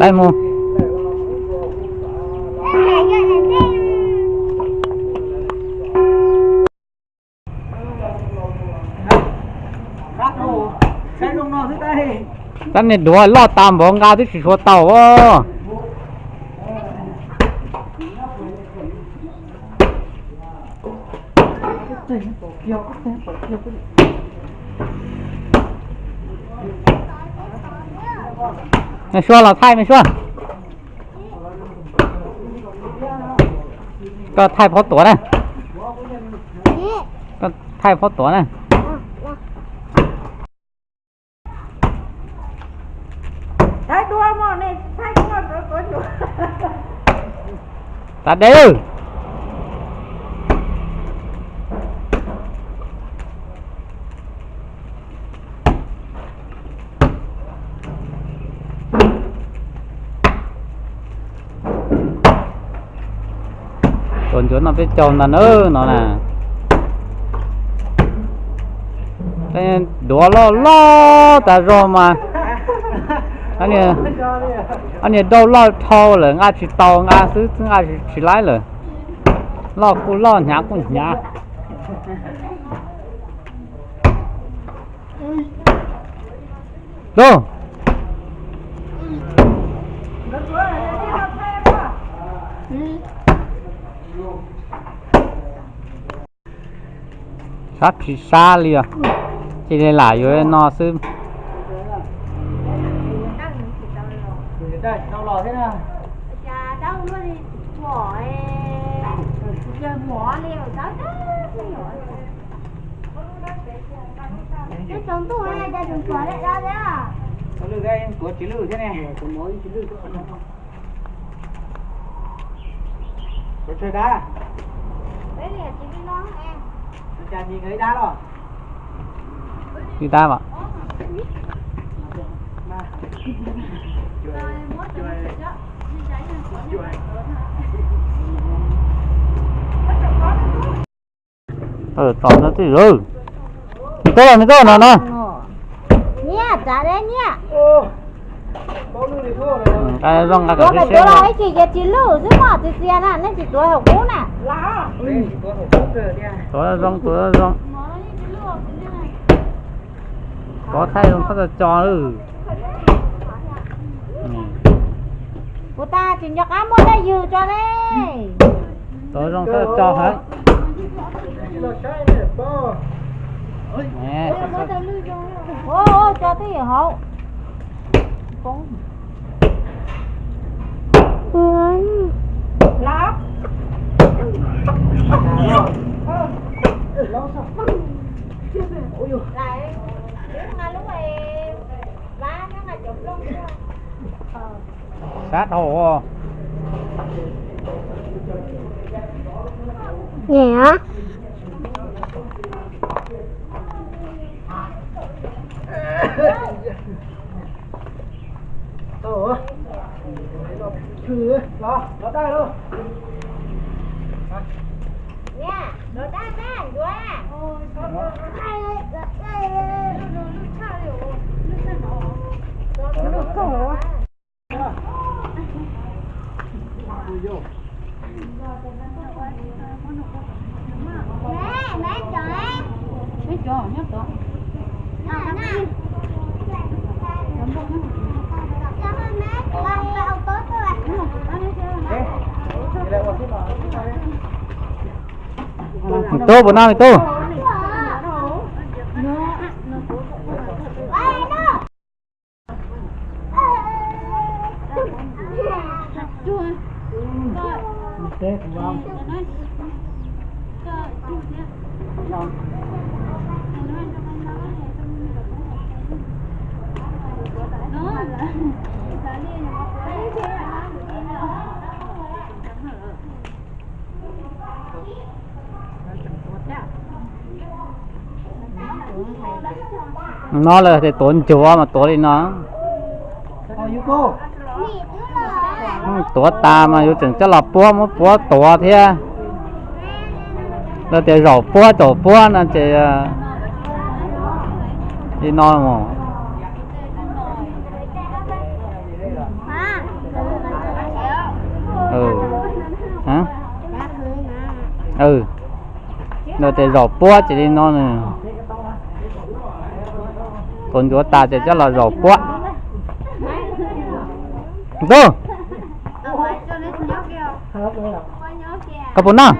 Peb mus. Tab niag duav loj tas npaum nqa twb tsis suav tau. Me Suab los thaij, Me Suab. Koj thaij phob tuav na. Koj thaij phob tuav na. Tav deb. Tuav ncuav no peb caug ntag na no na. Duav loj loj tas zog mas. Ob niag dauj loj dhau lawm nqa tsis tau, nqa xwb nqa tsis laib lawm. Loj kuj loj, hnyav kuj hnyav. Tus sab tsis sab li os. Cia li lam yuav no xwb. Ib tab mas. Tau no tij, me tub, me tub no na. Nyiaj, tsav deb nyiaj. Zoo nqa kom siab siab los ib chim ces tsis lwj xwb mog, txias txias na, nej tsis tuav hauv qub na. Tuav zoo, tuav zoo. Tuav thaij zoo txhob txog co lawm. Kuv tas tsis nco qab muaj dej ywg tso ne. Tuav zoo txhob txog heev. Ua, ua, tso twj ywm hauv. Sab dhau. Nyem. Me tub, puas noj me tub? No lawv tias tuav ncuav mas tuav li no. Tuav tas mas yuav tseem coj los puab, muab puab tuav thiab. Lawv tias zaum puab caum puab no ces li no mus. Luag tias zaum puab ces li no nws. Tuav ntsuav tas ces coj los zaum puab. Ntuj, koj puas noj?